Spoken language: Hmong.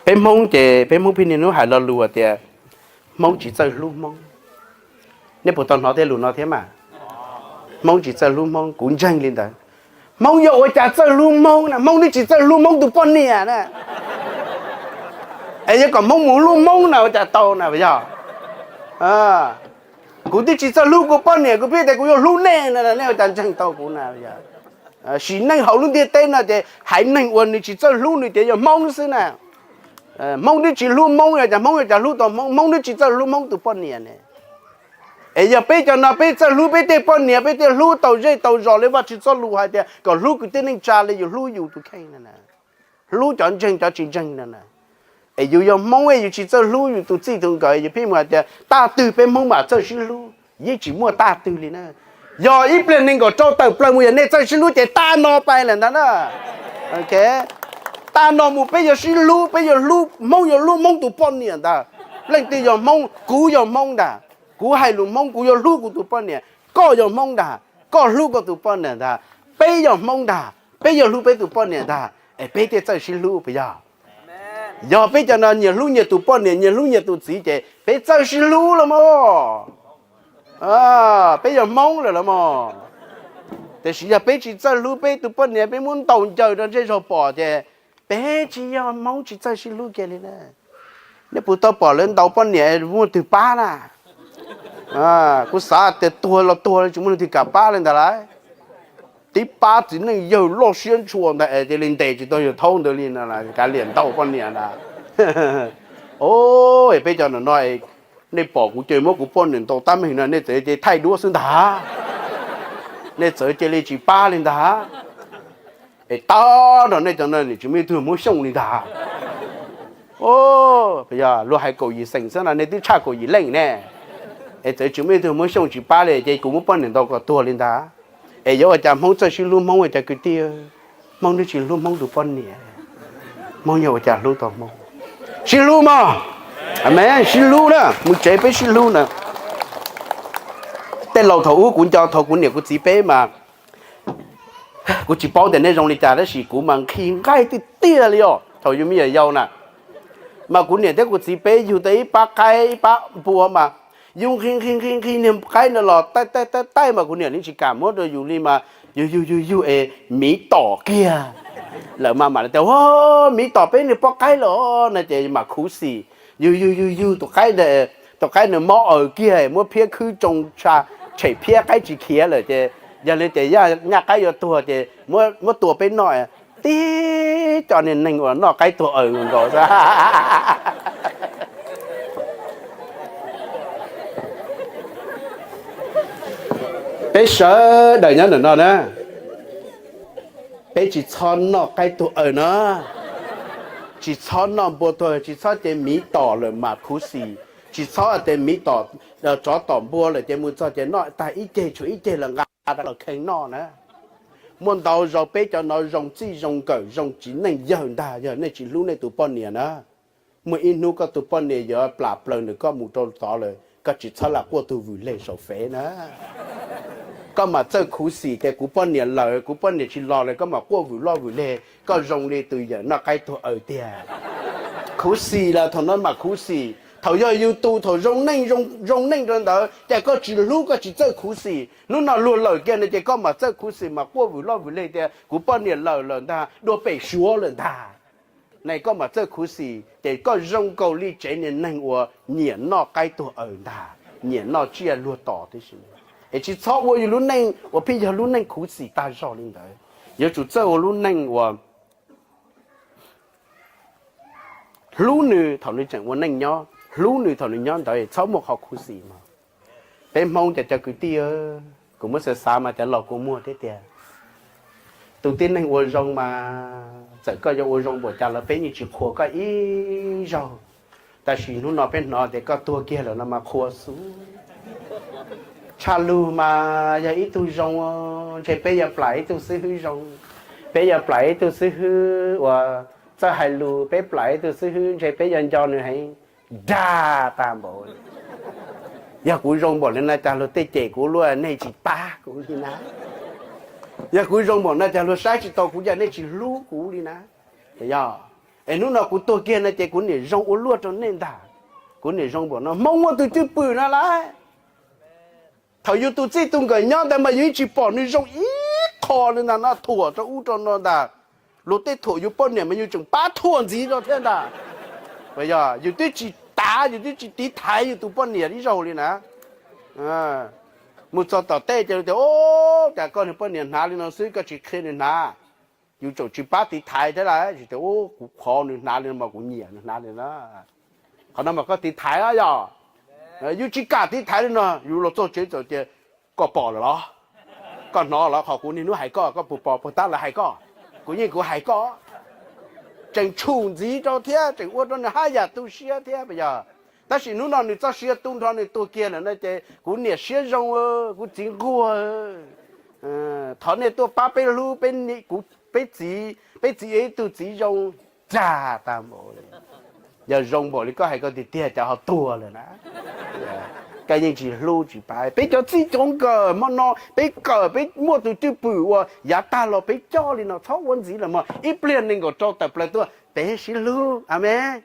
Peb Hmoob ces peb Hmoob pheej niaj hnub hais lo lus tias Hmoob tsis txawj hlub Hmoob. Nej puas tau hnov tej lus no thiab mas? Hmoob tsis txawj hlub Hmoob, kuv ntseeg li ntawd. Hmoob yog ua cas txawj hlub Hmoob na? Hmoob twb tsis txawj hlub Hmoob tus poj niam na. Es yog kom Hmoob mus hlub Hmoob na ua cas tau na yog? Kuv twb tsis txawj hlub kuv poj niam, kuv pheej tias kuv yuav hlub nej no, nej ua cas ntseeg tau kuv na? Sim neej hauv lub ntiaj teb no ces haiv neeg uas nws tsis txawj hlub nws ces yog Hmoob xwb na. Hmoob twb tsis hlub Hmoob, yog cas Hmoob yuav cas hlub tau Hmoob? Hmoob twb tsis txawj hlub Hmoob tus poj niam ne. Es yog peb cov no peb txawj hlub peb tej poj niam, peb thiaj hlub tau zej tau zos li Vajtswv txoj lus hais tias kom hlub kwv tij neej tsa li yus hlub yus tus kheej no. Hlub cov ntseeg cov tsis ntseeg no na. Es yus yog Hmoob es yus tsis txawj hlub yus tus txij tus nkawm, yus pheej mus hais tias tag twg peb Hmoob mam txawj sib hlub, yeej tsis muaj tag twg li na. Yog ib pliag nees nkaum rau tawm plaws mus yog nej txawj sib hlub ces tag no pais lawm ntag na. Tag no mus peb yuav sib hlub, peb yuav hlub, Hmoob yuav hlub Hmoob tus poj niam ntag. Leej twg yog Hmoob? Kuv yog Hmoob ntag. Kuv hais lus Hmoob, kuv yuav hlub kuv tus poj niam. Koj yog Hmoob ntag, koj hlub koj tus poj niam ntag. Peb yog Hmoob ntag, peb yuav hlub peb tus poj niam ntag, es peb thiaj txawj sib hlub puas yog? Yog peb cov no nyias hlub nyias tus poj niam, nyias hlub nyias tus txiv ces peb txawj sib hlub los mas. Peb yog Hmoob lawm los mas. Tiam sis yog peb tsis txawj hlub peb tus poj niam, peb muab ntaus ncaws rau ntsej zog pom ces peb tsis yog Hmoob, tsis txawj sib hlub kiag li na. Nej puas tau pom lawv ntaus poj niam muaj twg pab na? Kuv xav tias tuag los tuag tsis muaj leej twg kam pab li ntag lauj. Tib pab txiv neej yawg loj siab ntshua ntag es cia li ntes tsis tau yawg thaub ntawd li no, kav liam ntaus poj niam ntag. Peb cov no no, nej pom kuv ces muab kuv poj niam ntaus tab meeg no nej txawm cia li thaij duab xwb ntag. Nej txawm cia li tsis pab li ntag. Es tab nrog nej cov no tsis muaj ib tug muab xyooj li ntag. Luag hais kaum yim xeem xwb no nej twb tshaj kaum yim leej ne. Es txawm tsis muaj ib tug muab xyooj tsis pab li ces kuv muab poj niam ntaus kom tuag li ntag. Es yuav ua cas Hmoob txawj sib hlub? Hmoob ua cas kwv tij, Hmoob twb tsis hlub Hmoob tus poj niam, Hmoob yog ua cas hlub tau Hmoob? Sib hlub mog. Amees, sib hlub na, mus tsev peb sib hlub na. Tej laus thaum ub kuv nco thaum kuv niam kuv txiv peb mas, kuv tsis paub tias nej zoo li cas tab sis kuv mas nqhis nqaij tiag tiag li os thaum yus me nyuam yaus na. Mas kuv niam thiab kuv txiv peb yug tau ib pab qaib ib pab npua mas yus nqhis nqhis nqhis nqhis niag qaib ntawd los taij taij taij mas kuv niam yeej tsis kam muab rau yus li mas yus yug yug yug es miv tom kiag lawm mas mam li tias, Ua, miv tom peb niag pob qaib lawm no ces mam khuv xim. Yug yug yug yug tus qaib, tus qaib nws mob aws kiag muab phiab khwb tsoo tsha, tshem phiab qaib tsis khiav lawm ces yog li tias nyaj qaib yuav tuag ces muab tua peb noj. Tib co niag neeg uas noj qaib tuag aws nkaus xwb. Peb sawv daws nyob ntawm no na, peb tsis txhob noj qaib tuag aws no, tsis txhob noj npua tuag, tsis txhob ces miv tom lawm mam khuv xim, tsis txhob tias miv tom, tsov tom npua lawm ces mus txog ces noj tag ib ceg tshuav ib ceg lawm nqa rov los kheej noj na. Muaj ntau zaus peb cov no zoo txij zoo nkawm zoo txiv neej yawg ntag, yog nej tsis hlub nej tus poj niam na, muaj ib hnub koj tus poj niam yuav plam plaws nws koj mus rau tod lawm koj tsis txhob lam quaj tug vwm leg saum fev na. Koj mam txawj khuv xim tias kuv poj niam lawm, kuv poj niam tsis los lawm koj mam quaj vwm loj vwm leg koj zoo li tus yawm noj qaib tuag aws tiag. Khuv xim los thaum no mam khuv xim, thaum yog yus tus thaum zoo neej zoo neej rau ntawd ces koj tsis hlub koj tsis txawj khuv xim. Hnub no luag lawm kiag no ces koj mam txawj khuv xim mas quaj vwm loj vwm leg tias kuv poj niam lawm lawm ntag, dua pem suav lawm ntag. Ne koj mam txawj khuv xim ces koj zoo nkaus li tsev niag neeg uas nyiam noj qaib tuag aws ntag, nyiam noj tsiaj luag tom tib si. Es tsis txhob ua yus lub neej uas pheej yog lub neej khuv xim tag zog li ntawd. Yuav tsum txawj ua lub neej uas hlub nws thaum nws tseem ua neej nyob, hlub nws thaum nws nyob ntawd, txhob muaj qhov khuv xim mog. Peb Hmoob cov cov kwv tij, kuv muab xav xav mas cov laus kua muag thiab tiag. Tus tib neeg ua zoo mas txawm koj yuav ua zoo npaum cas los peb yeej tsis qhuas koj ib zaug. Tab sis hnub no peb hnov tias koj tuag kiag lawm no mas qhuas xwb. Tshaj lug mas yog ib tug zoo, ntshe peb yuav plam ib tug xib hwb zoo, peb yuav plam ib tug xib hwb uas txawj hais lus, peb plam ib tug xib hwb ntshe peb yuav nco nws heev. Dag tag npaum. Yog kuv zoo npaum li no cas luag tej cem kuv luaj, nej tsis pab kuv li na? Yog kuv zoo npaum no cas luag saib tsis taus kuv, cas nej tsis hlub kuv li na? Yog Es hnub no kuv tuag kiag no ces kuv niam zoo ua luaj rau nej ntag. Kuv niam zoo npaum no, Hmoob muaj tus cwj pwm no lawm. Thaum yus tus txij tus nkawm nyob ntawd mas yus yeej tsis pom nws zoo ib qho li ntag no, thuam rau ub rau no ntag. Luag tej thuam yus poj niam mas yus tseem pab thuam ntxiv rau thiab ntag. Yog yus twb tsis tav, yus twb tsis tiv thaiv yus tus poj niam ib zaug li na. Mus txog tom tej ces tias, Ub, cas koj niag poj niam hnav li no xwb, koj tsis qhia nws hnav? Yus tseem tsis pab tiv thaiv thiab lawm, tsis tias, Ub, kuv qhov nws hnav li no mas kuv nyiam nws hnav li na. Qhov no mas koj tiv thaiv yog? Yus tsis kam tiv thaiv li no, yus los txog tsev txawm tias, Koj pom lawm los? Koj hnov los? Qhov kuv niaj hnub hais koj, koj puas pom puas tab lawv hais koj? Kuv yeej kuv hais koj. Tseem tshum ntxiv rau thiab tseem ua rau nws haj yam tu siab thiab puas yog? Tab sis hnub no nws txoj sia tu nrho nws tuag kiag lawm no ces kuv niam siab zoo, kuv txiv nquag. Thov nej tuaj pab peb hlub peb txiv, peb txiv yog ib tug txiv zoo tag tag npaum li. Yog zoo npaum li koj hais koj tiag tiag cas ho tuag lawm na? Koj yeej tsis hlub tsis pab peb cov txij cov nkawm hmo no, peb kawm peb muaj tus cwj pwm uas yav tag los peb coj li no, txhob ua ntxiv lawm mog. Ib pliag nees nkaum rau tawm plaws tuaj peb sib hlub, amees.